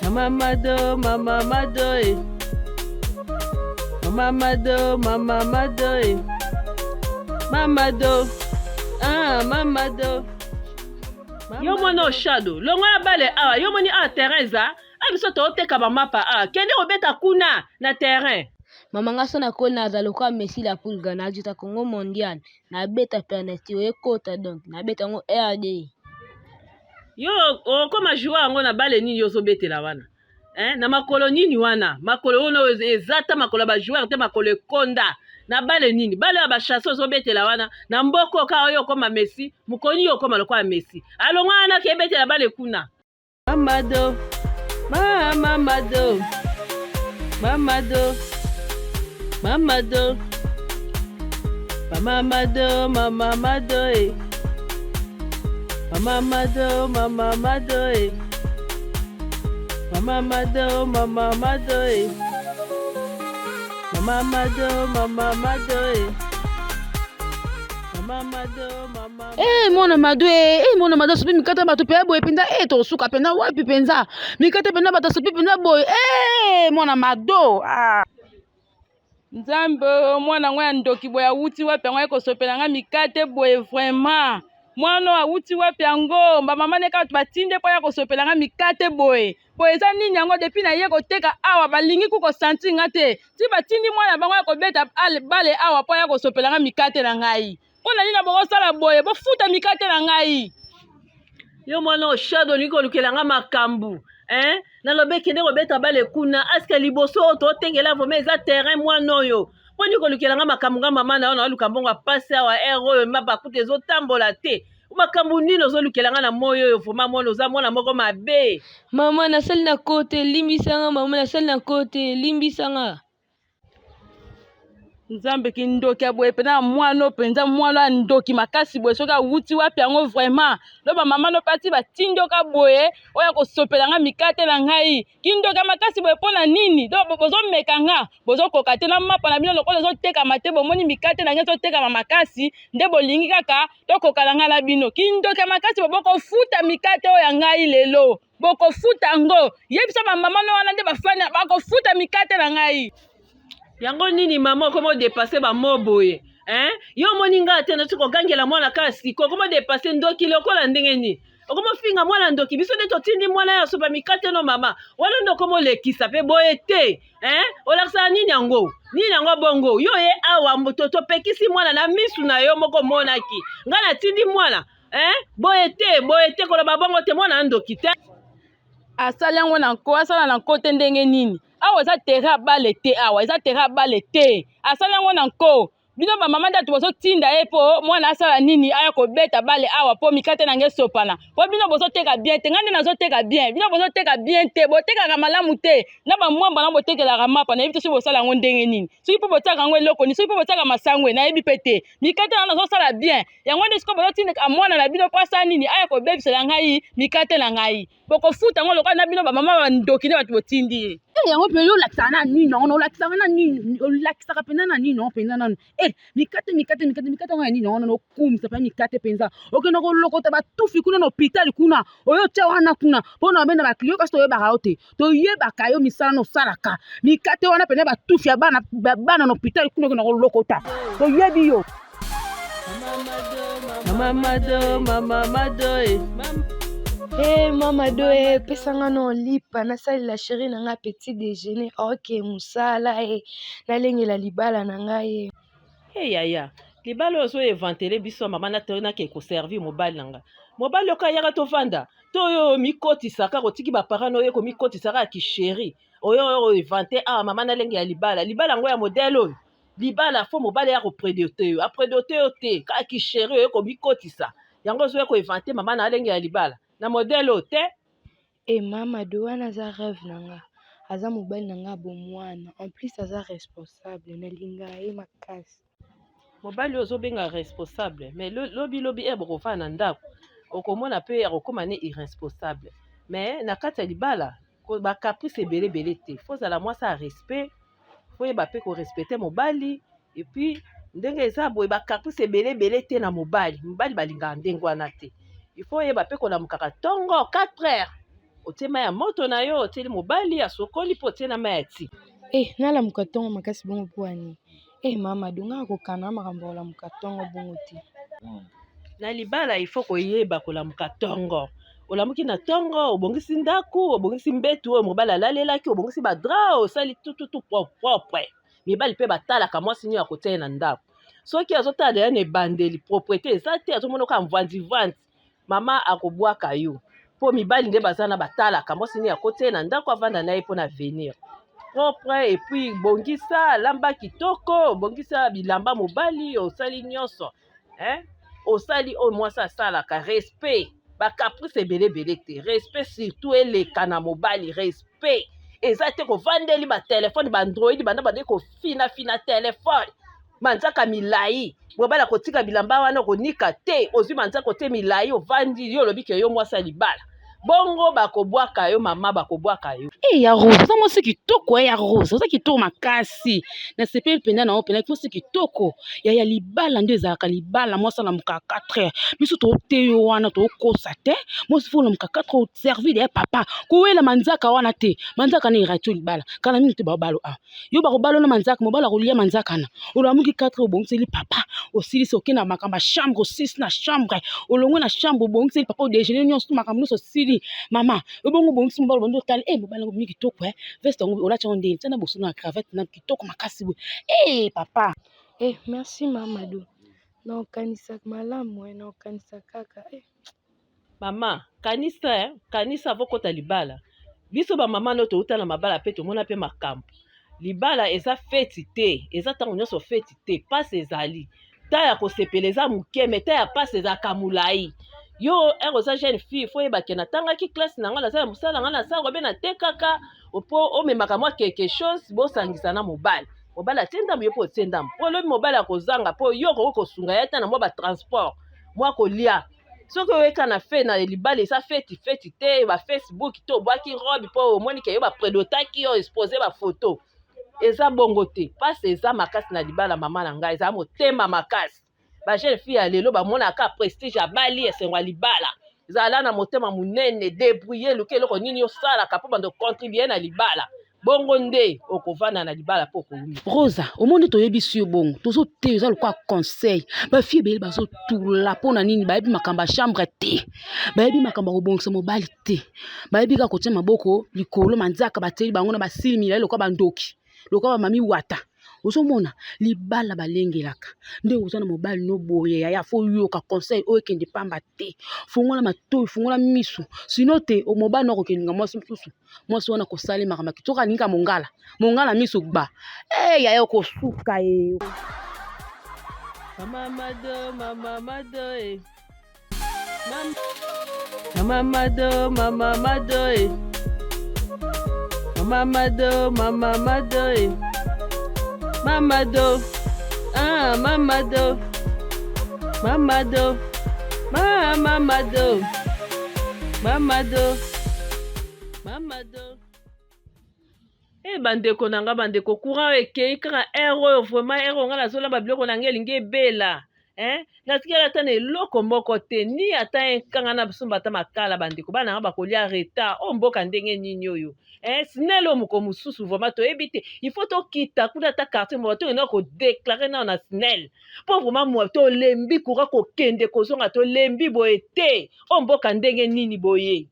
Mama Mado, Mama Mado, eh. Mama Mado, Mama Mado, eh. Mama Do, ah, Mama Do. Yo mwana oshado, longola bale awa, yo moni awa terrain eza, a biso tooteka bamapa awa, kende kobeta kuna na terrain. Mama nga so nakoli naza lokola Messi la Pulga najuta Congo mondial nabeta penalty oyo ekota donc nabeta yango RD. Yo okoma joueur yango na bale nini yo ozobetela wana eh, na makolo nini wana makolo wana eza ta makolo ya bajoueur te makolo ekonda na bale nini bale ya bachasse ozobetela wana na mboko kaka oyo okoma Messi mokoni yo okoma lokola Messi alongwa wana kebetela bale kuna Mamado, Mamado, Mamado, Mamado, Mamado, Mamado, eh. Mamado, Mamado, eh. Mamado, Mamado, eh. Mamado, Mamado, eh. Mamado, Mamado. Eh, mwana mado eh, eh, mwana mado asopi mikate bato mpe boye mpenza eh, tosuka mpenza wapi mpenza mikate mpenza bato asopi mpenza boye eh, mwana mado ah. Nzambe oyo mwana yango ya ndoki boye awuti wapi yango aye kosopela nga mikate boye vraiment mwana oyo awuti wapi yango ba mama ne kaka batinde mpo aya kosopela nga mikate boye boye eza nini yango depuis naye koteka awa balingi ku kosentir nga te ti batindi mwana bango ya kobeta bale awa mpo aya kosopela nga mikate na ngai mpo na nini bokosala boye bofuta mikate na ngai yo mwana oshado olingi kolukela nga makambo eh? nalobi ekende kobeta bale kuna aske liboso oyo totengela vraimen eza terrain mwana oyo mpo nini kolukela nga makambo nga mama na yo naoluka mbongo ya pasi awa ere oyo mabakuta ezotambola te makambo nini ozolukela nga na moi oyo vraimen mwana oza mwana moko mabe Mama nasali na kote limbisa nga mama nasali na kote limbisa nga. Nzambe kindoki ya boye mpenza mwana oyo mpenza mwana ya ndoki makasi boye soki awuti wapi yango vraiment lo bamama no pati batindoka boye oyo akosopela nga mikate na ngai kindoki ya makasi boye mpo na nini do bozomeka nga bozokoka te na mapa na bino lokola ezotekama te bomoni mikate na ngai ezotekama makasi nde bolingi kaka tokoka na ngai na bino kindoki ya makasi boye bokofuta mikate oyo ya ngai lelo bokofuta yango yebisa bamama no wana nde bafani bakofuta mikate na ngai yango nini mama okoma odepasse bamo boye eh? yo omoni ngai te nati kogangela mwana kaka siko okoma odepasse ndoki lokola ndenge nini okoma ofinga mwana ndoki biso nde totindi mwana ya sopa mikate no mama wana nde okoma olekisa mpe boye te eh? olakisaka nini yango nini yango bongo yo ye awa topekisi mwana na misu na yo moko omonaki ngai natindi mwana eh? Boye te, boye te, koloba bongo te, mwana ndoki te. Asali yango na nko, asala na nko te ndenge nini? Awa eza terrain ya bale te, awa eza terrain ya bale te. Asali yango na nko. Bino ba mama ndatu bozotinda ye po mwana asala nini aya kobeta bale awa po mikate na nge esopana. Po bino bozoteka bien te, ngai nde nazoteka bien. Bino bozoteka bien te, botekaka malamu te. Na ba mwamba na botekelaka mapa, nayebi te soki bosala yango ndenge nini. Soki po botiaka yango eloko nini, soki po botiaka masango, nayebi pe te. Mikate na nazosala bien. Yango nde sikoyo bozotindika mwana na bino mpo asala nini? Aya kobebisela ngai mikate na ngai. Bokofuta yango lokola na bino bamama bandoki nde bato botindi ye. Eh, yango mpe yo olakisaka na nini yango olakisaka na nini olakisaka mpenza na nini yango mpenza nanu eh, mikate mikate mikate mikate yango ya nini yango nanu okumisa mpenza mikate mpenza okenda kolokota batufi kuna na hôpital kuna oyo otya wana kuna mpo na babenda bakliyo kasi toyebaka yo te toyebaka yo misala na osalaka mikate wana mpenza batufi ya bana bana na hôpital kuna okenda kolokota toyebi yo Mama Mado, Mama Mado, eh. Hey, mama do eh, pesa nga no lipa nasalela sheri na nga petit déjeuner ok mosala e nalengela libala na ngai eh. Hey, yaya libala oyo ozo evantele biso mama nake koservir mobali na nga mobali oyo kayaka tovanda to oyo omikotisa kaka otiki baparent na oyo komikotisa kaka kisheri oyo oyo evante awa mama nalengela libala libala yango ya modele oyo libala fo mobali ya kopredote yo apredote yo te kaka kisheri oyo komikotisa yango ozoya koevante mama na alengela libala na modele oyo te E mama do wana aza rêve na nga aza mobali na nga bomwana en plus aza responsable nalingaka ye makasi mobali oyo ozobenga responsable mais lobi lobi ere bokovanda na ndako okomona mpe akokóma ne irresponsable mais na kati ya libala bacaprice ebele ebele te fo ozala mwasi ya respect fo oyeba mpe korespecte mobali et puis ndenge eza boye bacaprice ebele ebele te na mobali mobali balingaka ndenge wana te il faut oyeba mpe kolamukaka ntongo 4 heures. Otie mai ya moto na yo, otieli mobali asokoli mpo otie na mai ya ti. Eh, nalamuka ntongo makasi bongo mpo ya nini? Eh, mama Ado, ngai nakokana na makambo ya kolamuka ntongo bongo te. Na libala il faut koyeba kolamuka ntongo. Olamuki na ntongo, obongisi ndako, obongisi mbetu oyo mobali alalelaki, obongisi ba drap, osali tututu propre. Mibali mpe batalaka mwasi nini akotia ye na ndako. Soki azotala deja na ebandeli proprete eza te, azomona kaka mvanzi-vanzi, mama akobwaka yo. Mpo mibali nde baza na batalaka mwasi nini akotia ye na ndako avanda na ye mpo na avenir. Propre et puis bongisa, lamba kitoko, bongisa bilamba mobali, osali nyonso. Hein? Osali oyo mwasi asalaka, respect. Ba caprice ebele ebele te, respect surtout eleka na mobali, respect. Eza te kovandeli ba telefone ba android banda bande kofina fina telefone manzaka milayi mobali akotika bilamba wana okonika te ozwi manzaka otie milayi ovandi yo olobi ke yo mwasi ya libala bongo bakobwaka yo mama bakobwaka yo. Eh ya Rose, oza mwasi kitoko eh ya Rose, oza kitoko makasi. Nasepeli mpenza na yo mpenza, mwasi kitoko. Ya ya libala nde ezalaka libala, mwasi alamuka 4 heures. Biso toteyi yo wana tokosa te. Mwasi fo olamuka 4 heures servir ya papa. Kowela manzaka wana te. Manzaka na erati yo libala. Kala mingi te babalo awa. Yo bakobalo na manzaka, mobali akolia manzaka na. Olamuki 4 heures obongiseli papa, osilisi oke na makambo ya chambre, osilisi na chambre, olongwe na chambre obongiseli papa odejeuner nyonso, makambo nyonso osili. Mama, ebongo obongisi mobali obandi otali, eh mobali yango obimi kitoko eh. Veste yango olati yango ndenge, tia na bosono na cravate na kitoko makasi boye. Eh papa. Eh merci mama Ado. Nakokanisa malamu eh, nakokanisa kaka eh. Mama, kanisa eh, kanisa avant okota libala. Biso ba mama no touta na mabala pe tomona pe makambo. Libala eza feti te, eza ntango nyonso feti te, pasi ezali. Ta ya kosepela eza moke, mais ta ya pasi ezalaka molai. Yo ere oza jeune fille, faut oyeba ke natangaki classe na ngai, naza na mosala na ngai, nasala be natekaka, po omemaka mwa quelque chose bosangisa na mobali. Mobali atie ndambo, yo pe otie ndambo. Po lobi mobali akozanga, po yo okoki kosunga ye ata na mwa ba transport, mwa kolia. Soki oyeka na fe na libala eza feti feti te, ba Facebook to obwaki robe po omoni ke yo ba predotaki yo expose ba photo. Eza bongo te. Pasi eza makasi na libala mama na ngai, eza motema makasi. Ba jeune fille ya lelo bamonaka prestige abali esengo ya libala. Zala na motema monene, débrouiller, luka eloko nini osalaka po bando contribuer na libala. Bongo nde okovanda na libala po okowumela. Rosa, omoni toyebisi yo bongo, tozoteya eza lokola conseil. Ba fille ebele bazotula mpo na nini? Bayebi makambo ya chambre te, bayebi makambo ya kobongisa mobali te, bayebi kaka kotia maboko likolo manzaka batieli bango na basili milayi lokola bandoki, lokola ba mami wata. Ozomona libala balengelaka nde oza na mobali no boye yaya fo yoka conseil oyo ekende pamba te, fungola matoyi, fungola misu, sino te mobali no akokelinga mwasi mosusu. Mwasi wana kosali makambo kitoko alingi ka mongala mongala miso gba eh yaya okosuka ye. Mama Mado, mama Mado, eh. Mama Mado, mama Mado, eh. Mama Mado, mama Mado, eh. Mama Do, ah, mama Do, mama Do, mama Mado, mama Do. Mama Do. Eh bandeko na nga bandeko courant oyo ekei kaka heure oyo vraiment heure oyo nga nazolamba biloko na nga elingi ebela eh natikali ata na eloko moko te ni ata enkanga na bisomba ata makala bandeko bana nga bakolia retard oyo mboka ndenge nini oyo eh snel oyo moko mosusu vraiment toyebi te il faut tokita kuna ata quartier moko tokenda kodeklare nao na snel mpo vraiment mwa tolembi courant kokende kozonga tolembi boye te oyo mboka ndenge nini boye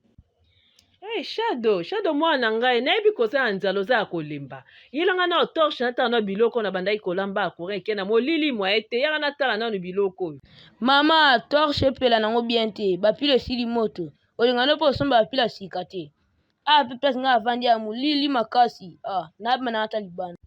Hey, Shadow, Shadow mwana na ngai, nayebi koza na nzala oza ya kolemba. Yela nga nao torche natala nao biloko na bandaki kolamba ya courant eke na molili mwa ete yaka natala nanu biloko oyo. Mama, torche epela nango bien te, ba pile esili moto. Olinga no pe osomba ba pile ya sika te. Awa pe place nga navandi ya molili makasi. Ah, nabima nanga ata libanda.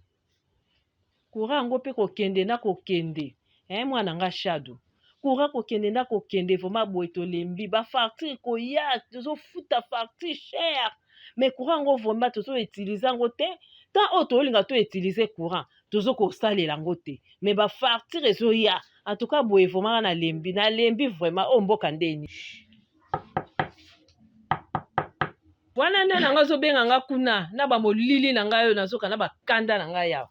Courant yango pe kokende na kokende eh mwana nga Shadow. Courant kokende na kokende vraiment boye tolembi ba facture koya tozofuta facture cher mais courant yango vraiment tozo utiliser yango te temps oyo tolinga to utiliser courant tozo kosalela yango te mais ba facture ezoya en tout cas boye vraiment nga nalembi nalembi vraiment oyo mboka ndeni wana nde na ngai azobenga nga kuna na bamolili na ngai oyo nazoka na bakanda na ngai awa.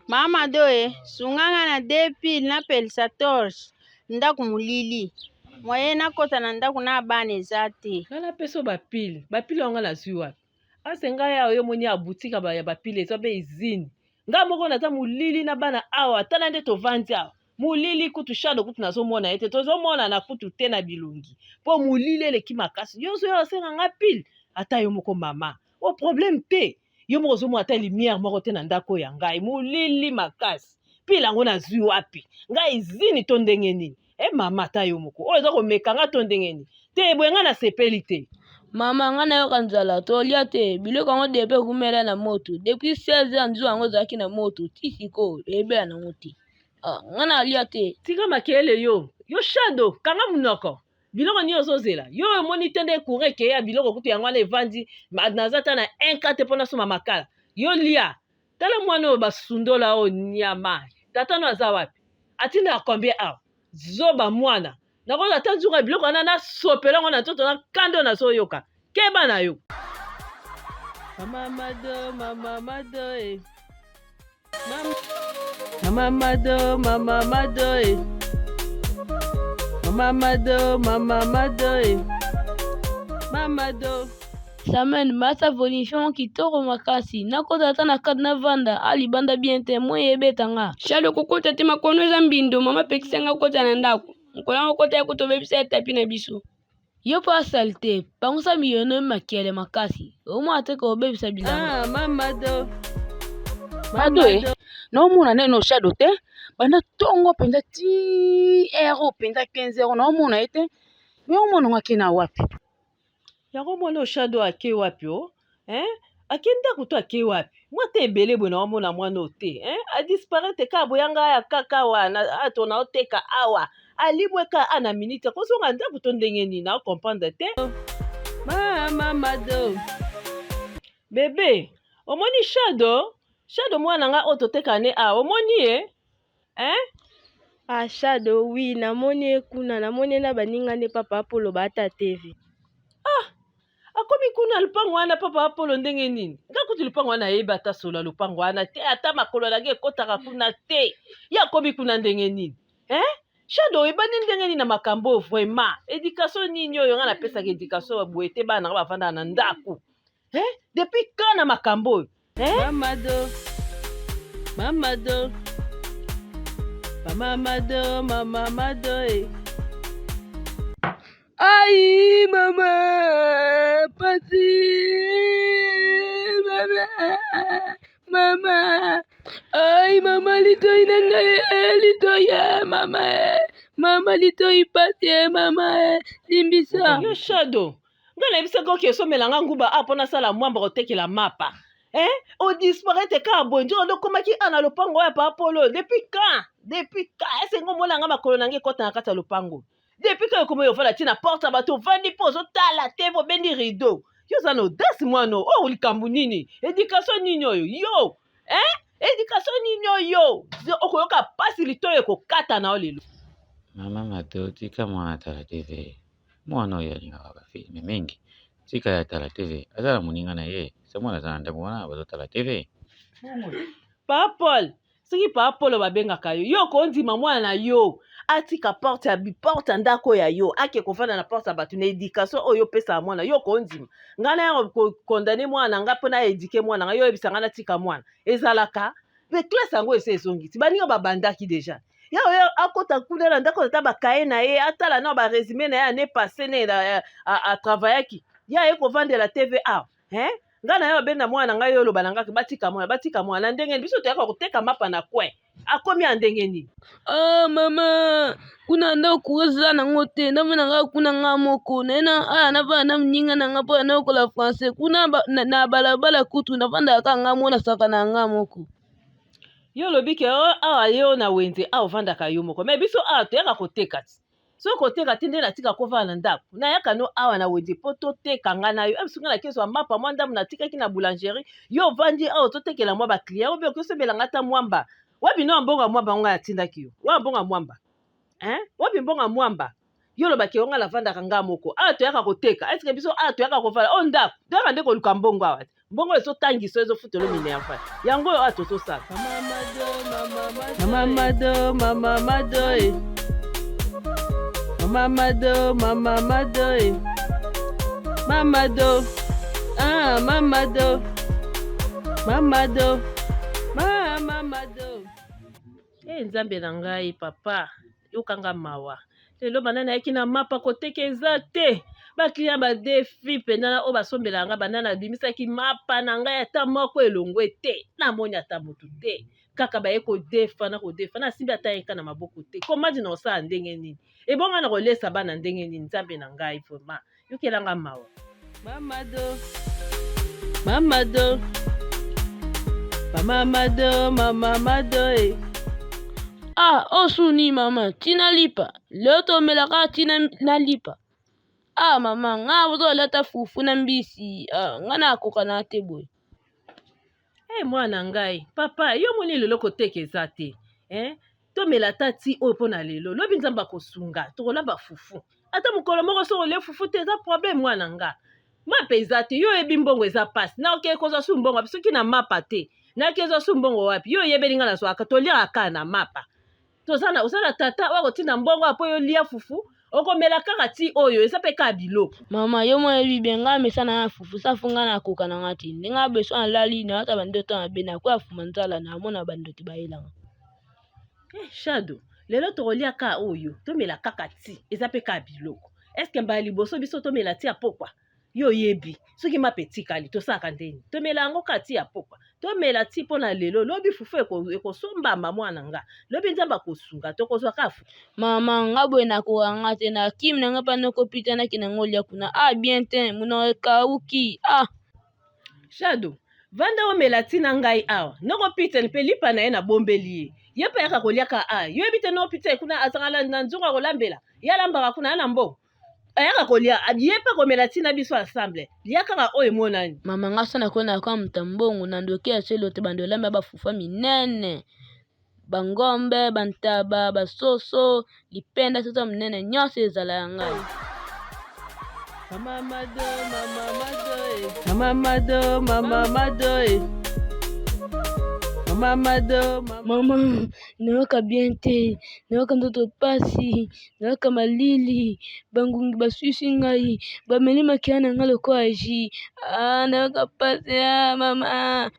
Mama doye sunga nga na deux pile napelisa torche ndako molili. Moyen nakota na ndako na bana eza te. Nga napesa yo bapile. Bapile yango nga nazwi wapi? Ase ngai awa yo omoni ya boutique ya bapile eza be usine. Nga moko naza molili na bana awa tala nde tovandi awa. Molili kutu shado kutu nazomona ye te tozomonana kutu te na bilongi mpo molili eleki makasi. Yo ozoya osenga nga pile ata yo moko mama. O problème te. Yo moko ozomona ata lumière moko te na ndako ya ngai molili makasi. Pile yango nazwi wapi? Ngai izini to ndenge nini? E mama ata yo moko oyo oza komeka nga to ndenge nini? Te boye ngai nasepeli te. Mama nga nayoka nzala tolia te biloko yango depuis ekumela na moto depuis 16 heures nzuwa yango ezalaki na moto ti sikoyo ebela nango te ah, nga nalia te. Tika makelele yo yo shado kanga munoko biloko nini ozozela yo omoni te nde courant ekeya biloko kutu yango wana evandi naza ata na 1 ka te mpo nasomba makala yo lia tala mwana oyo basundola oyo nyama tata no aza wapi atindaka combien awa zoba mwana nakozwa ata nzunga biloko wana nasopela yango na nzoto na kanda oyo nazoyoka keba na yo mama mado mama mado e mama mado mama mado e mama mado mama mado e mama do Samuel masa volution kitoko makasi nakota ata na kati navanda a libanda bien te moi ebeta nga. Shado kokota te makono eza mbindo mama apekisa nga kokota na ndako mokolo yango okota ya kutu obebisa ya tapi na biso. Yo pa salite pangusa miyono makele makasi omona te kobebisa bilamba. Ah, mama do Mado e naomona neno Shado te banda ntongo mpenza ti heure oyo mpenza 15 heure naomona ye te me omona ngo ake na wapi Yango mwana oyo Shadow ake wapi o? Hein? Ake ndako to ake wapi? Mwa te ebele boye naomona mwana oyo te. Hein? A disparaître kaka boye anga aya kaka awa na a to naoteka awa. Alimwe kaka a na minute akozonga ndako to ndenge nini? Nao comprendre te. Mama Mado. Bebe, omoni Shadow? Shadow mwana nga oyo totekaka ne awa, omoni ye? Hein? Ah Shadow oui namoni ye kuna namoni ye na baninga nde papa Apollo baata TV. Ah akomi kuna lupango wana papa Apollo ndenge nini? Nga kutu lupango wana nayebi ata solo ya lupango wana te ata makolo na ngai ekotaka kuna te. Ye akomi kuna ndenge nini? Hein? Shadow ebandi ndenge nini na makambo oyo vraiment? Education nini oyo nga napesaka education boye te bana nga bafandaka na ndako. Eh? Depuis quand na makambo oyo? Eh? Mama do. Mama do. Mama do, mama mado eh. Ai mama pasi mama mama ai mama litoi na ngai eh, litoi eh, mama eh. mama litoi pasi eh, mama eh. limbisa Yo Shadow, nga nayebisaki oke osomela nga nguba a mpo nasala mwamba kotekela mapa eh? odisparaitre kaka boye nzoka nde okomaki a na lopango oyo ya papa polo depuis quand depuis quand ese ngo omona nga makolo na nga ekota na kati ya lopango depuis quand ekomi ofanda ti na porte ya bato ovandi mpo ozotala te obendi rideau yo oza na audace mwana oyo oyo likambo nini education nini oyo yo eh? education nini oyo okoyoka mpasi litoyo ekokata na yo lelo Mama Mado tika mwana atala TV. Mwana oyo alingaka ba film mingi. Tika ye atala TV. Aza na moninga na ye. Samuel aza na ndako wana bazotala TV. Pa Paul, soki pa Paul babengaka yo, yo okondima mwana na yo atika porte ya porte ya ndako ya yo ake kofanda na porte ya bato na education oyo opesaka mwana yo okondima ngai na kokondane mwana na ngai mpo na edike mwana ngai yo oyebisa ngai natika mwana ezalaka mpe classe yango esi ezongisi baninga babandaki deja ya oyo akota kuna na ndako ata bakaye na ye atala na baresume na ye année passé ne atravayaki ye aye kovandela tv awa hein ngai na yo abenda mwana na ngai yo oloba na ngai batika mwana batika mwana na ndenge nini biso toyaka koteka mapa na coin akomi ya ndenge nini ah mama kuna ndako eza nango te nafanda nga kuna nga moko naye na aya nafanda na moninga na nga mpo nayokola français kuna na balabala kutu nafandaka kaka nga moko nasaka na nga moko Yo olobi ke oh, awa yo na wenze awa ovandaka yo moko me biso awa toyaka koteka ti soki koteka te nde natika kovanda na ndako nayaka no awa na wenze mpo toteka nga na yo biso nga nakezwa mapa mwa ndambo natikaki na boulangerie yo ovandi awa ozotekela mwa baclient obe okosembela nga ata mwamba wapi no mbongo ya mwamba ngo ngai natindaki yo wapi mbongo ya mwamba hein wapi mbongo ya mwamba yo olobaki yo nga navandaka nga moko awa toyaka koteka eske biso awa toyaka kovanda oyo ndako toyaka nde koluka mbongo awa te mbongo ezotangisa ezofutelo minerval yango oyo awa tozosala mama mado mama mado e. Mama Mado, Mama Mado, eh. Mama Do, ah, Mama Do, Mama Do, Mama Mado. Eh, Nzambe na ngai papa, yokanga mawa. Lelo banda nayaki na mapa koteka eza te. Bakliya badefi mpenza na oyo basombelaka ngai banda nabimisaki mapa na ngai ata moko elongwe te. Namoni ata motu te. Kaka baye kodefa na kodefa nasimbi ata eka na maboko te. Komandi na kosala ndenge nini? Ebonga na kolesa bana ndenge nini? Nzambe na ngai vraiment yokela nga mawa. Mama do, mama do, mama do, mama do eh. Ah, osuni mama, tina lipa. Leo tomelaka tina na lipa. Ah mama, nga bozolata fufu na mbisi. Ah, nga nakoka na te boye. Hey, eh, mwana ngai papa yo moni lelo koteka eza te eh? Tomela ata ti oyo mpo na lelo lobi nzambe akosunga tokolamba fufu ata mokolo moko soki olie fufu te eza problème mwana nga mapa eza te yo oyebi mbongo eza mpasi naokee kozwa su mbongo wapi soki na mapa te nakeezwa su mbongo wapi yo oyebeli nga nazwaka toliaka kaka na mapa toza na oza na tata oyo akotinda mbongo apo yo lia fufu okomela kaka ti oyo eza mpe kaka biloko. Mama yo moko oyebi bien nga mesana na fufu safu nga nakoka na nga te ndenge nga besoin nalali nalata ba ndoto mabe nakoya fuma nzala namona ba ndoki bayela nga. Eh, Shadow lelo tokolia kaka oyo tomela kaka ti eza mpe kaka biloko eske mbala liboso biso tomela ti ya pokwa yo oyebi soki mapa etikali tosalaka ndeni tomela yango kaka ti ya pokwa tomela ti mpo na lelo lobi fufu ekosombama mwana nga lobi nzambe akosunga tokozwa kaka fufu. Mama nga boye nakoka nga te na kimi na nga mpa noko pita nakende ngo lia kuna ah bien te monoko ekauki ah. Shadow vanda omela ti na ngai awa noko Peter mpe lipa na ye nabombeli ye ye mpe ayaka kolia ka a yo yebi te noko Peter kuna azalaka na nzungu akolambela ye alambaka kuna ya na mbongo ayaka kolia ye mpe akomela ti na biso ensemble lia kaka oyo emonani. Mama nga so nakoki nakoya moto ya mbongo na ndoki ya selo te bando olamba bafufa minene bangombe bantaba basoso lipenda soso minene nyonso ezala ya ngai. Mama Mado, Mama Mado, eh. Mama Mado, Mama Mado, eh. Mama Mado, mama, mama nayoka bien te nayoka nzoto pasi nayoka malili bangungi baswisi ngai bameli makila na ngai lokola jus ah, nayoka pasi ah, mama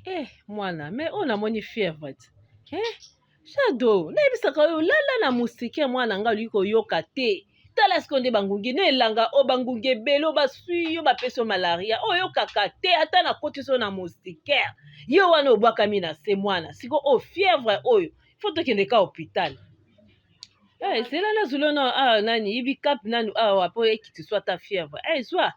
eh mwana me oyo namoni fièvre ti eh Shadow nayebisaka yo lala na mustike mwana ngai olingi koyoka te tala sikoyo nde bangungi na elanga oyo bangungi ebele oyo baswi yo bapesi yo malaria oyokaka te ata nakotisi yo na mustikaire yo wana obwakami na se mwana sikoyo oyo fièvre oyo fo tokende ka hôpital eh, zela nazwilo na awa nani yibi cap nanu awa mpo ekitiso ata fièvre eh, zwa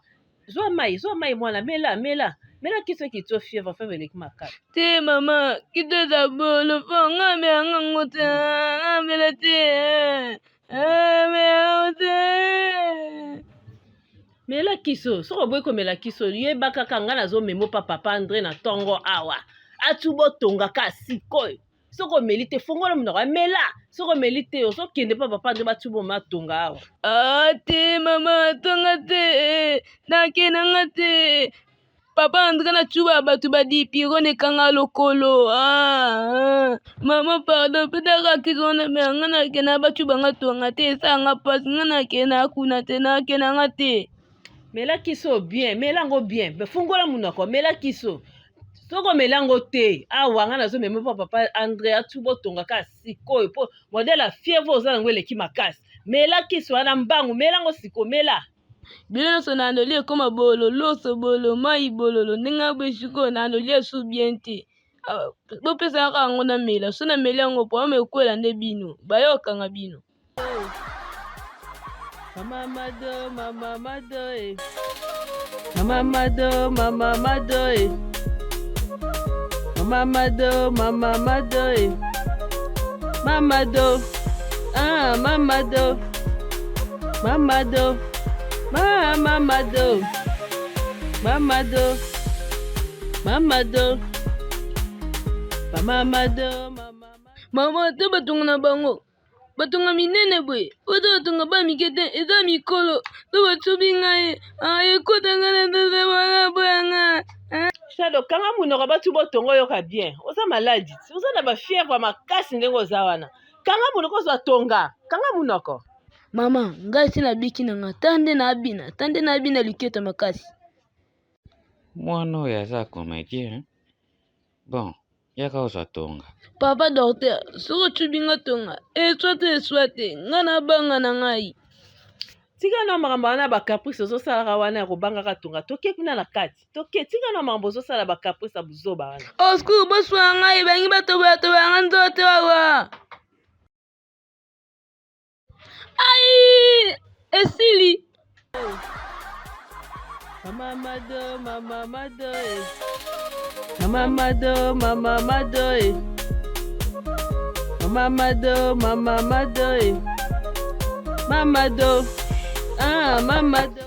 Zwa mai, zwa mai mwana, mela, mela. Mela kisi ekiti yo fièvre, fièvre eleki makasi. Te mama, kiti eza bolo, po nga amela nga ngo te, amela te, amela ngo te. Mela kiso, soki oboyi komela kiso, yeba kaka nga nazomemo pa papa Andre na tongo awa. Atu botonga ka sikoyo. Soki omeli te, fongola monoko, mela. Soki omeli te, ozokende pa papa nde batu boma tonga awa. Ah te mama, tonga te, nakenda nga te. Papa Andre na cuba bato ba dipiro na ekanga lokolo. Ah, ah. Mama pardon, pesa kaka wana me nga nakenda bacuba nga tonga te, esala nga pasi, nga nakenda kuna te, nakenda nga te. Mela kiso bien, mela yango bien. Fungola monoko, mela kiso. Soki omeli yango te, awa nga nazomema mpo papa Andre atu botonga kaka sikoyo mpo modèle ya fièvre oza nango eleki makasi. Mela kisi wana mbangu, mela yango sikoyo, mela. Bilo nyonso na ndolia ekoma bolo, loso bolo, mai bololo, ndenge aboye sikoyo na ndolia su bien te. Ah, bopesa kaka yango namela, so nameli yango problème ekwela nde bino, bayokanga bino. Mama Mado, Mama Mado, eh. Mama Mado, Mama Mado, eh. Mama Mado, Mama Mado, eh. Mama Do, ah, Mama Do, Mama Do, Mama Mado, Mama Do, Mama Do, Mama Mado, Mama. Mama te batonga na bango batonga minene boye oyo to batonga ba mike te eza mikolo to batubi ngai ah, ekota ngai na tata wana boya nga ah. Shadow kanga monoko batu botongo oyoka bien oza maladi oza na ba fièvre makasi ndenge oza wana kanga monoko ozwa tonga kanga monoko. Mama, ngai esi nabiki na nga, ta nde nabina, ta nde nabina liketa makasi. Mwana oyo aza comedien hein? Bon, yaka ozwa tonga. Papa docteur, soki otubi nga tonga, eswa te eswa te, nga nabanga na ngai. Tika na makambo wana ba caprice ozosalaka wana ya kobangaka tonga, toke kuna na kati. Toke, tika na makambo ozosala ba caprice ya buzoba wana. Au secours, boswa ngai, bangi batobola tobola nga nzoto awa. Ai! Esili. Mama Mado, Mama Mado, eh. Mama Mado, Mama Mado, eh. Mama Mado, Mama Mado, eh. Mama Do, ah, Mama Do.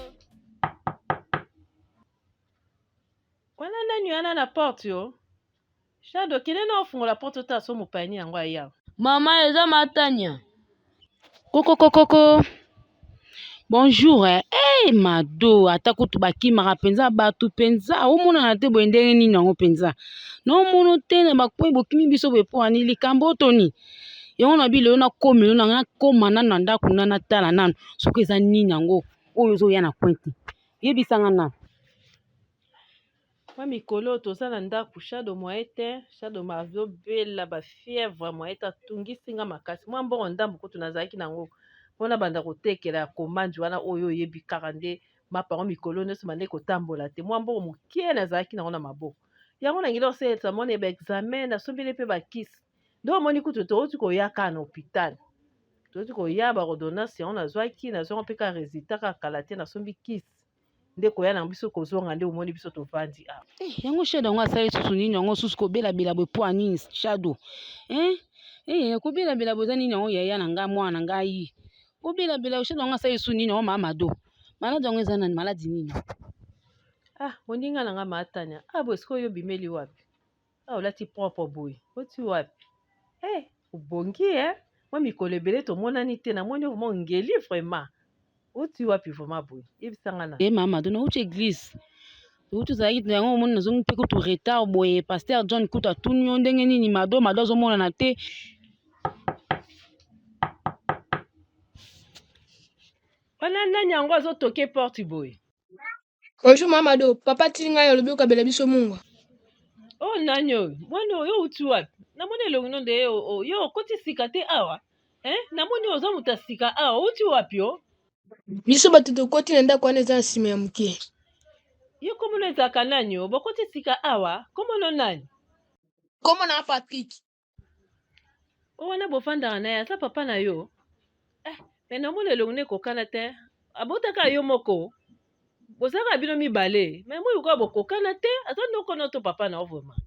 Wana nani wana na porte yo? Shado, kende na ofungola porte ota so mopaya yango aya. Mama eza matania. Koko koko. Bonjour eh. Hey, Mado, ata kutu bakimaka mpenza bato mpenza omonana te boye ndenge nini yango mpenza naomono te na bakwe bokimi biso boye mpo ani likambo toni yango na bilelo nakomelo na nakoma nano na ndako na natala nano soki eza nini yango oyo ozoya na coin te yebisa nga nano Mwa mikolo oyo toza na ndako Shado moyen te, Shado azobela ba fièvre moyen te atungisi nga makasi. Mwa mbongo ndambo kutu nazalaki na yango mpo nabanda kotekela ya commande wana oyo oyebi kaka nde mapa yango mikolo nyonso bande kotambola te. Mwa mbongo moke nazalaki na yango na maboko. Yango nangeli kosalisa mwana ba examen, nasombeli ye mpe ba kisi. Nde omoni kutu touti koya kaka na hopital. Touti koya ba ordonnance yango nazwaki, nazwaki yango mpe kaka resultat kaka kala te nasombi kisi. Nde koya na biso kozonga nde omoni biso tovandi awa. Eh, yango Shadow yango asali susu nini yango susu kobelabela boye mpo ya nini Shadow eh? Eh, kobelabela boye eza nini yango yaya na ngai mwana na ngai kobelabela Shadow yango asali susu nini yango mama Mado maladi yango eza nani maladi nini Ah, moninga na nga Matania, ah boye sikoyo yo obimeli wapi? Ah, olati propre boye, oti wapi? Eh, obongi eh? Mwa mikolo ebele tomonani te, namoni yo vraiment ongeli vraiment. Oti wapi vraiment boye? Yebisa nga na. Eh mama, donc nauti église. Outi ozalaki na yango omoni nazongi mpe kutu retard boye pasteur John kutu atuni yo ndenge nini Mado Mado azomonana te. Wana nani yango azotoke porte boye? Bonjour mama Mado, papa atindi ngai alobi okabela biso mungwa. Oh nani oyo? Mwana oyo outi wapi? Namoni elongi no nde yo okoti sika te awa. Eh? Namoni oza moto ya sika awa, outi wapi yo? Biso bato tokoti na ndako wana eza na nsima ya moke. Yo kombo no ezalaka nani yo? Bokoti sika awa, kombo no nani? Kombo na Patrick. O wana bofandaka na ye aza papa na yo? Eh, me namoni elongi no ekokana te. Abotaka yo moko. Bozalaka bino mibale. Me moi lokola bokokana te, aza noko no to papa na yo vraiment.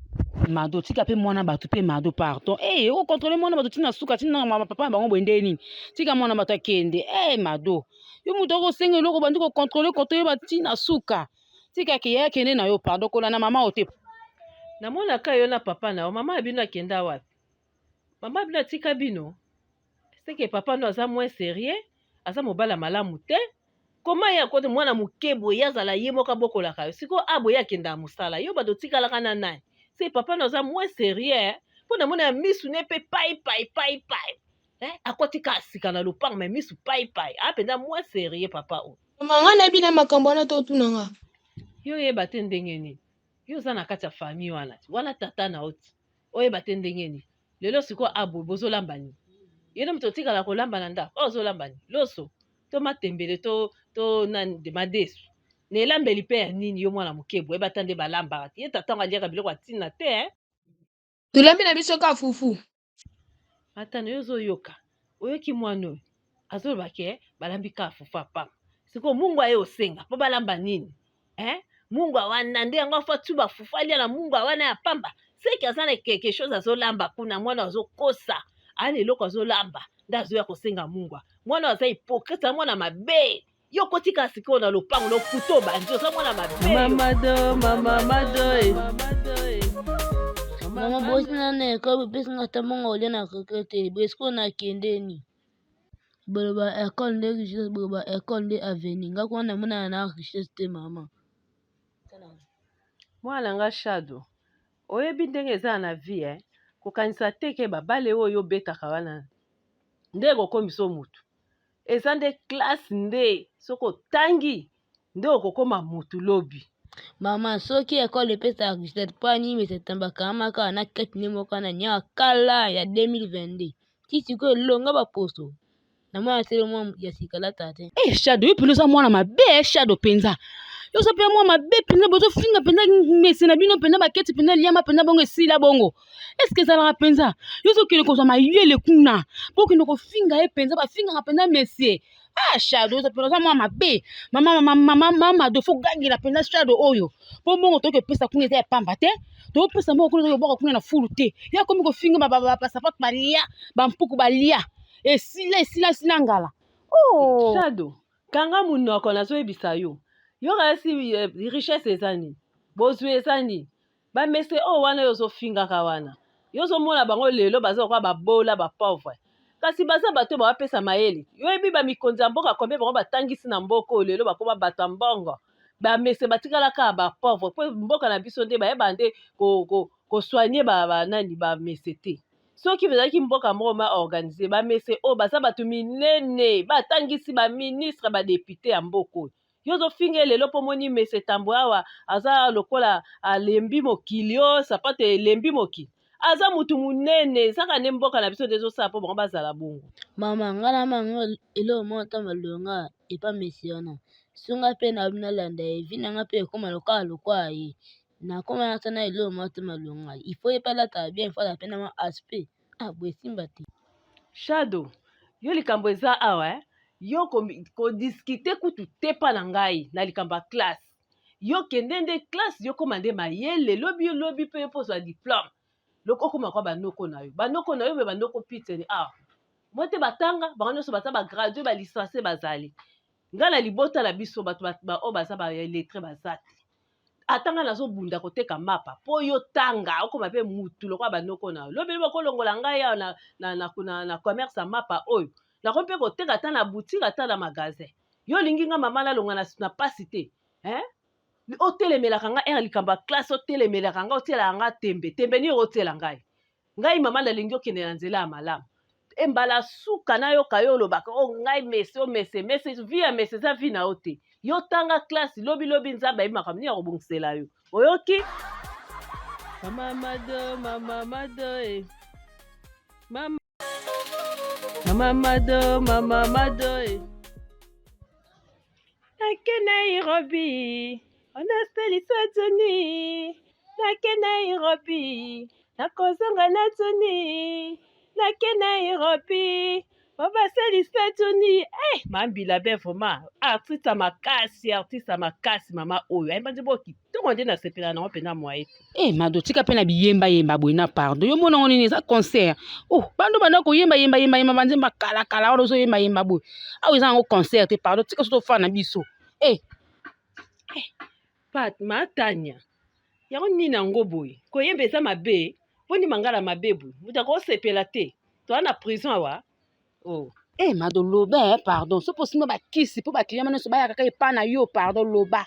Mado tika pe mwana bato pe Mado pardon eh hey, okontrole mwana bato tina suka tina na papa na bango boye nde nini tika mwana bato akende eh hey, Mado yo moto okosenga eloko bandi kokontrole kontrole batina suka tika ke yaya kende na yo pardon kolanda mama oyo te Namonaka yo na papa na yo. Mama ya bino akenda wapi? Mama ya bino atika bino? Seke papa no aza moins sérieux, aza mobali ya malamu te. Koma ye akoti mwana moke boye ye azala ye moko abokolaka yo. Sikoyo a boye akendaka mosala. Yo bato otikalaka na nani? Se papa no aza moins sérieux mpo namona ya misu ne mpe pai pai pai pai. Eh, akoti kaka sika na lopango mais misu pai pai. A mpenza moins sérieux papa oyo. Mama ngai nayebi na makambo wana to otuna nga. Yo oyeba te ndenge nini? Yo oza na kati ya famille wana ti. Wana tata na yo ti. Oyeba te ndenge nini? Lelo sikoyo a boye bozolamba nini? Yo nde moto otikala kolamba na ndako. Oyo ozolamba nini? Loso to matembele to to nani madesu. Na elambeli pe ya nini yo mwana moke boye oyeba ata nde balambaka te. Ye tata yango aliaka biloko ya ntina te eh? Tolambi na biso kaka fufu. Matano yo ozoyoka oyoki mwana oyo azoloba ke balambi kaka fufu ya pamba sikoyo mungwa ye osenga mpo balamba nini eh? Mungwa wana nde yango afa tuba fufu alia na mungwa wana ya pamba seke aza na quelque chose azolamba kuna mwana azokosa aya na eloko azolamba nde azoya kosenga mungwa mwana aza hypocrite mwana mabe yo kotika sikoyo na lopango lokuta obandi oza mwana mabe mama do mama mado eh. Mama bosi na na ekole bopesi nga ata mbongo kolia na keke te boye sikoyo nakendeni boloba ekole nde richesse boloba ekole nde avenir nga kuna namonana na richesse te mama. Mwana nga Shadow oyebi ndenge eza na vie eh? Kokanisa te ke babale oyo obetaka wana nde ekokomisa yo mutu. Eza nde classe nde soki otangi nde okokoma mutu lobi. Mama soki ecole epesaka richesse mpo ya nini Monsieur Tamba akangama kaka na kati nde moko wana niama kala ya 2022 ti sikoyo elonga ba poso na mwana selo mwa ya sika alata te. Eh Shado yo mpenza oza mwana mabe eh Shado mpenza yo oza mpenza mwana mabe mpenza bozofinga mpenza mese na bino mpenza baketi mpenza eliama mpenza bongo esila bongo eske ezalaka mpenza yo ozokende kozwa mayele kuna mpo okende kofinga ye mpenza bafingaka mpenza mesie ah Shado oza mpenza oza mwana mabe mama mama mama mama do fo gangela mpenza Shado oyo mpo mbongo tokoki kopesa kuna eza ya pamba te tokopesa mbongo kuna tokobwaka kuna na fulu te ye akomi kofinga basapato balia bampuku balia esila esila esila ngala oh. Shado kanga munoko nazoyebisa yo yo kasi eh, richesse eza nini bozwi eza nini bamese oyo wana yo ozofingaka wana yo ozomona bango lelo baza lokola babola bapauvre kasi baza bato oyo bawapesa mayele yo oyebi bamikonzi ya mboka combien bango batangisi na mboka oyo lelo bakoma bato ya mbongo bamese batikala kaka bapauvre mpo mboka na biso nde bayeba nde kosoigne ko, ko banani ba bamese te soki ezalaki mboka moko ma organise bamese oyo baza bato minene batangisi baministre badepute ya mboka oyo yo ozofinga ye lelo mpo omoni mese tambwe awa aza lokola alembi mokili o sapato elembi mokili aza mutu munene ezaka nde mboka na biso nde ezosala mpo bango bazala bongo. Mama nga na mama eloko moko ata malonga epa mesi wana so nga pe na nalanda ye vie na nga pe ekoma lokola lokola ye nakoma ata na eloko moko te malonga il faut ye pe alataka bien il faut azala pe na mwa aspect ah boye esimba te. Shado yo likambo eza awa eh? Yo ko discuter kutu te pa na ngai na likambo ya classe yo kende nde classe yo koma nde mayele lobi lobi pe yo po ozwa diplome loko okoma kwa banoko na yo banoko na yo me banoko piteni awa moi te batanga bango nyonso baza ba gradue ba licencie bazali ngai na libota na biso bato oyo baza ba illettre baza te ata ngai nazobunda koteka mapa mpo yo tanga okoma mpe mutu lokola banoko na yo lobi lobi okolongola ngai awa na, na, na, na, na commerce ya mapa oyo nakomi mpe koteka ata na boutique ata na magasin yo olingi nga mama nalonga na, na pasi te eh? otelemelaka nga ere likambo ya classe otelemelaka nga otielaka nga tembe tembe nini okotiela ngai ngai mama nalingi okende na nzela ya malamu e mbala suka nayoka yo olobaka o oh, ngai mese o oh, mese mese vi ya mese eza vi na yo te yo tanga classe lobi lobi nzambe ayebi makambo nini akobongisela yo oyoki mama mado mama mado e mama mama mado mama mado e nake nairobi onasalisa joni nake nairobi nakozonga na joni nake nairobi obasalisa joni eh, mambila be vraiment artiste ya makasi artiste ya makasi mama oyo ayemba nzembo kitoko nde nasepela nango mpenza mwaye te Eh mado tika pe na biyemba yemba boye na pardon yo mona ngo nini eza concert oh bando banda koyemba yemba yemba yemba banzemba kala kala wana ozo yemba yemba boye awa eza yango concert te pardon tika soto fana biso eh eh pat matanya yango nini yango boye koyemba eza mabe boni mangala mabe boye moto akosepela te toza na prison awa Oh. Eh mado loba eh, pardon soki osimba bakisi mpo bakiliyama nyonso bayaka kaka epa na yo pardon loba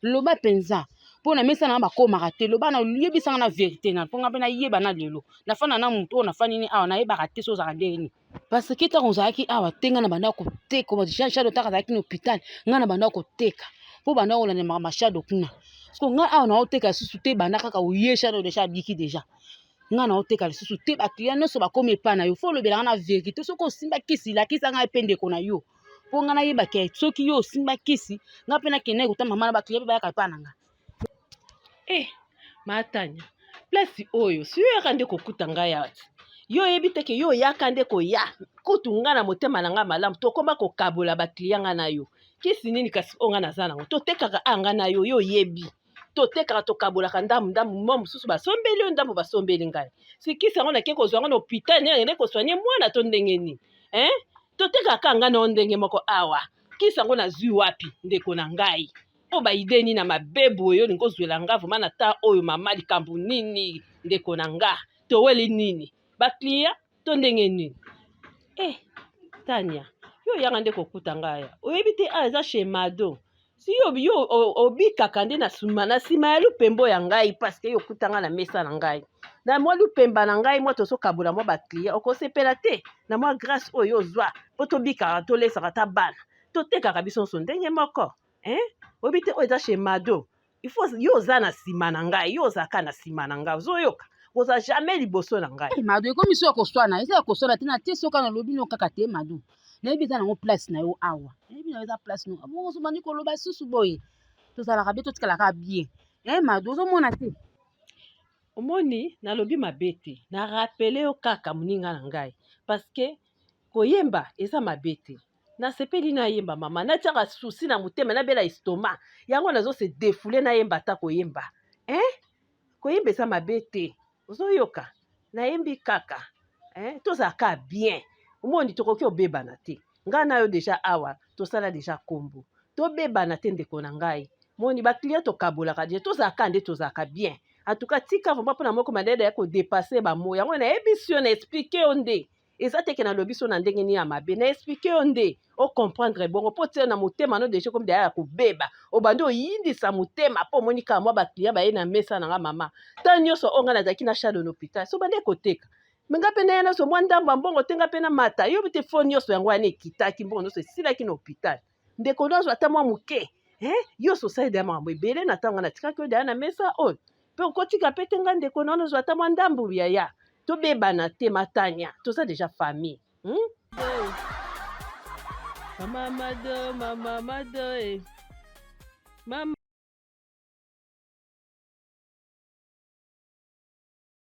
loba mpenza mpo na mesa na nga bakomaka te loba na yebisanga na verité na mpo nga mpe nayeba na lelo nafanda na moto oyo nafandi ni awa nayebaka te so ozalaka ndenge nini parce que ntango ozalaki awa te nga na banda koteka shado ntango azalaki na hôpital nga na banda koteka mpo banda kolanda makambo ya shado kuna siko nga awa naoteka lisusu te banda kaka oye shado deja abiki deja nga na oteka lisusu te ba client nyonso bakomi epai na yo fo olobela nga na verite soki osimba kisi lakisa ngai mpe ndeko na yo mpo nga nayeba ke soki yo osimba kisi nga mpe nakendaki kota mama na ba client mpe bayaka epai na nga eh matanya place oyo si oyaka nde kokuta ngai awa ti yo oyebi te ke yo oyaka nde koya kutu nga na motema na nga malamu tokoma kokabola ba client nga na yo kisi nini kasi oyo nga naza nango totekaka a nga na yo yo oyebi totekaka tokabolaka ndambu ndambu mwa mosusu basombeli yo ndambu basombeli ngai sikisi yango nake kozwa yango na hôpital nde nakende kosoigne mwana to ndenge nini eh? totekaka ngai na yo ndenge moko awa kisi yango nazwi wapi ndeko na ngai oyo baide nini na mabe boye olingi ozwela nga vraimen na temps oyo mama likambo nini ndeko na nga toweli nini baclient to ndenge nini eh tania yo oyaka nde kokuta ngai oyebi te a eza chez mado si yo yo obikaka nde na sima na sima ya lupembo ya ngai parce que yo okuta ngai na mesa na ngai Na mwa lupemba na ngai mwa tozokabola mwa baclient, okosepela te na mwa grâce oyo ozwa mpo tobikaka, tolesaka ata bana, totekaka biso nyonso ndenge moko hein? Oyebi te oyo eza chez Mado, il faut yo oza na nsima na ngai, yo ozalaka na nsima na ngai, ozoyoka oza jamais liboso na ngai. Hey, Mado ekomi so ya koswana, eza ya koswana te na te soka nalobi no kaka te Mado. Nayebi eza nango place na yo awa, nayebi na yo eza place no bongo ozobandi koloba susu boye, tozalaka bien, totikalaka bien eh Mado, ozomona te Omoni nalobi mabe te, na rappeler yo kaka moninga na ngai parce que koyemba eza mabe te. Nasepeli nayemba mama, natiaka souci na motema, nabela estomac, yango nazo se defouler nayemba ata koyemba hein? Koyemba eza mabe te, ozoyoka? Nayembi kaka hein? Tozalaka bien, omoni tokoki obebana te, ngai na yo deja awa tosala deja kombo, tobebana te ndeko na ngai. Moni ba client tokabolaka deja, tozalaka nde tozalaka bien. En tout cas tika vraiment mpona moko madede ya kodepasser ba mots yango nayebisi yo, na explique yo nde eza te ke nalobi so na ndenge nini ya mabe, na explique yo nde o comprendre bongo mpo tia na motema no deja ekomi deja ya kobeba, obandi oyindisa motema mpo omoni kaka mwa ba client baye na mesa na nga mama. Ntango nyonso oyo nga nazalaki na Shado na hôpital, so bande koteka me nga mpe naya nazwa mwa ndambo ya mbongo te, nga mpe namata yo te fo nyonso yango wana ekitaki, mbongo nyonso esilaki na hôpital. Ndeko nazwa ata mwa moke eh, yo ososali deya makambo ebele na ntango natikaki yo deya na mesa oyo mpe okotika mpe te nga ndeko na nazwa ata mwa ndambo yaya, tobebana te matanya, toza deja famille hmm? Mama Mado, mama Mado, eh. Mama.